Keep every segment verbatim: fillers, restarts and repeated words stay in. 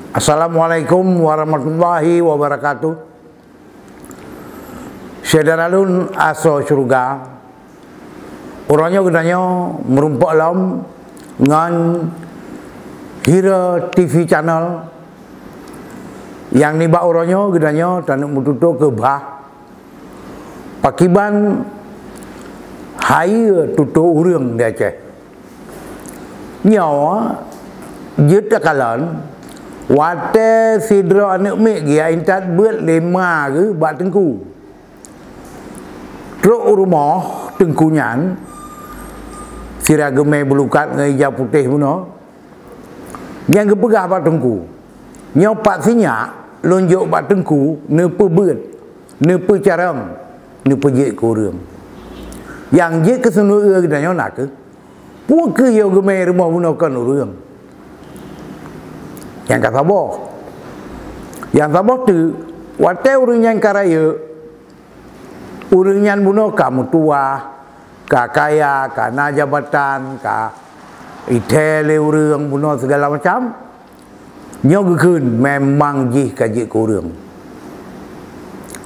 Assalamualaikum warahmatullahi wabarakatuh. Syedara lôn asoe syeuruga, uroe nyoe geutanyoe meurumpok lom ngon Hira T V Channel, nyang nibak uroe nyoe geutanyoe taneuk meututoe keu bah pakriban hayeue tutoe ureuëng di Aceh. Nyoe jeuet takalon, watée sidroe aneuëk miet geujak intat beuet lé ma geuh bak teungku. Trok u rumoh teungku nyan, sira geumé beulukat ngon ija putéh bunoe, nyang geupeugah bak teungku, "Nyoe pat sinyak lôn jok bak teungku neupeubeuet, neupeucarông, neupeujeuet keu ureuëng." Nyang jeuet keu seunuéue geutanyoe nakeuh, peue keuh yoh geumé rumoh bunoe kon ureuëng? Nyang ka saboh. Nyang saboh teuk, watée ureuëng nyan ka rayeuk, ureuëng nyan bunoe ka meutuwah, ka kaya, ka na jabatan, ka ithée lé ureuëng bunoe sigala macam. Nyoe geukheun memang jih ka jeuet keu ureuëng.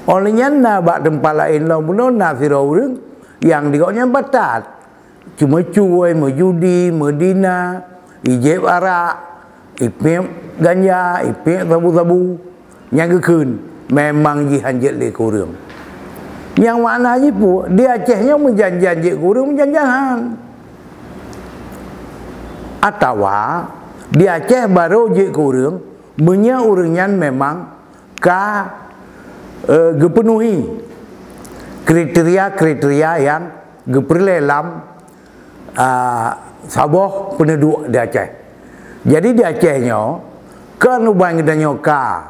Óh lheueh nyan na bak teumpat laén lom bunoe na sidroe ureuëng nyang di gobnyan batat. Ceumeucue, meujudi, meudina, ijép arak, ipiep ganja, ipiep sabu-sabu. Nyang geukheun memang jih han jeuet lé keu ureuëng. Nyang makna jih peue? Di Aceh nyoe meujan-jan jeuet keu ureuëng, meujan-jan han. Atawa di Aceh barô jeuet keu ureuëng meunyoe ureuëng nyan memang ka, eh, geupeunuhi kriteria-kriteria nyang geupeureulée lam, ah, saboh peuneuduek di Aceh. Jadi di Aceh nyoe, kon uban geutanyoe ka,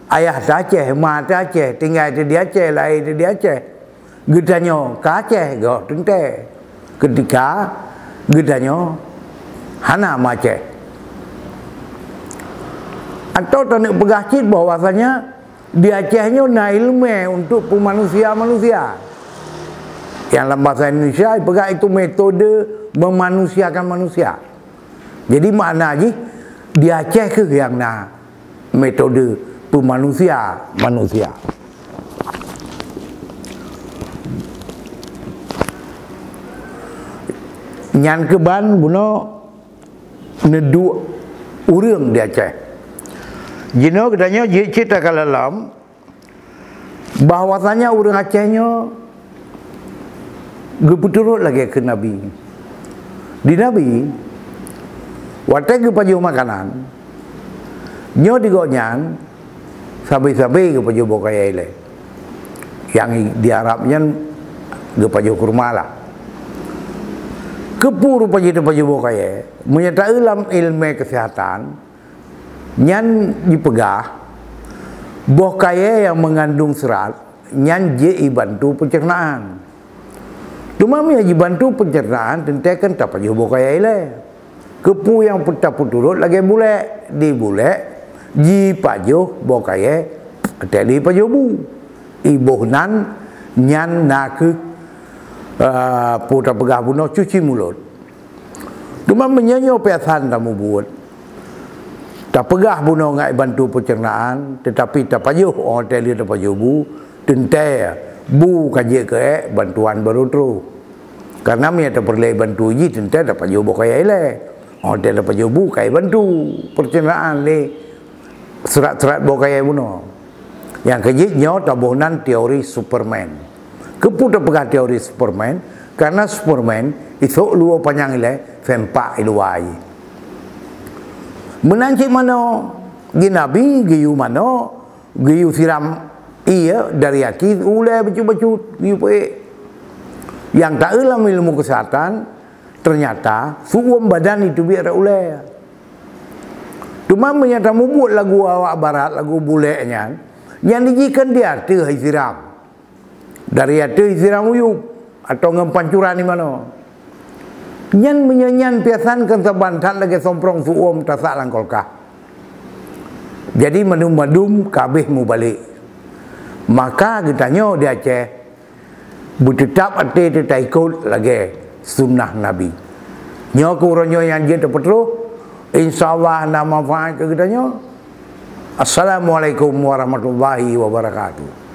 ayah teuh Aceh, ma teuh Aceh, tinggai teuh di Aceh, lahé teuh di Aceh. Geutanyoe ka Aceh goh teuntée, keutika geutanyoe hana ma Aceh. Atawa taneuk peugah cit bahwasanya di Aceh nyoe na ileumé untuk peumanusia manusia. Nyang lam bahasa Indonesia ipeugah itu metode memanusiakan manusia. Jadi makna jih di Aceh kheueh nyang na metode peumanusia manusia. Nyan keuban bunoe neuduek ureuëng di Aceh. Jinoe geutanyoe jeuet cit takalon lom bahwasanya ureuëng Aceh nyoe geupeuturot lagée keu Nabi. Di Nabi, watée geupajoh makanan, nyoe di gobnyan sabe-sabe geupajoh boh kayée ilée. Nyang di Arab nyan geupajoh kurma lah. Keupeue rupa jih teupajoh boh kayée? Meunyoe taeu lam ileumé keuseuhatan, nyan jipeugah, boh kayée nyang meungandong seurat nyan jeuet ibantu peuncernaan. Teuma meunyoe jibantu peuncernaan, teuntée kan tapajoh boh kayée ilée. Keupeue nyang tapeuturot lagée bulék, di bulék jipajoh boh kayée, teuh lé pajoh bu. Iboh nan nyan nakeuh, eh, peue tapeugah bunoe cuci mulut. Teuma meunyoe nyoe piasan tamubuet, tapeugah bunoe ngat ibantu peuncernaan, teutapi tapajoh óh teuh lé tapajoh bu, teuntée bu ka jeuet keu ék, bantuan barô troh. Kareuna meunyoe tapeureulée bantu jih, teuntée tapajoh boh kayée ilée. Óh teuh tapajoh bu ka ibantu peuncernaan lé seurat-seurat boh kayée bunoe. Nyang keujeuet nyoe taboh nan teori Superman. Keupeue tapeugah teori Superman? Kareuna Superman isok luwoe panyang ilée, sempak i luwa jih. Meunan cit manoe, di Nabi geuyue manoe, geuyue siram ié dari aki ulée bacut-bacut, geuyue peuék. Nyang taeu lam ilmu keuseuhatan, teunyata siuem badan jiteubiet rot ulée. Teuma meunyoe tamubuet lagu awak barat, lagu bulék nyan, nyan jih kan di ateueh jisiram. Dari ateueh jisiram uyueb atawa ngon pancuran di manoe. Nyan meunyoe nyan piasan kan saban that lagée somprong siuem tasak lam kulkas. Jadi mandum-mandum ka habéh mubalek. Maka geutanyoe di Aceh beuteutab até teuh taikot lagée sunnah Nabi. Nyoe keuh uroe nyoe nyang jeuet teupeutroh, insya Allah na manfaat keu geutanyoe. Assalamualaikum warahmatullahi wabarakatuh.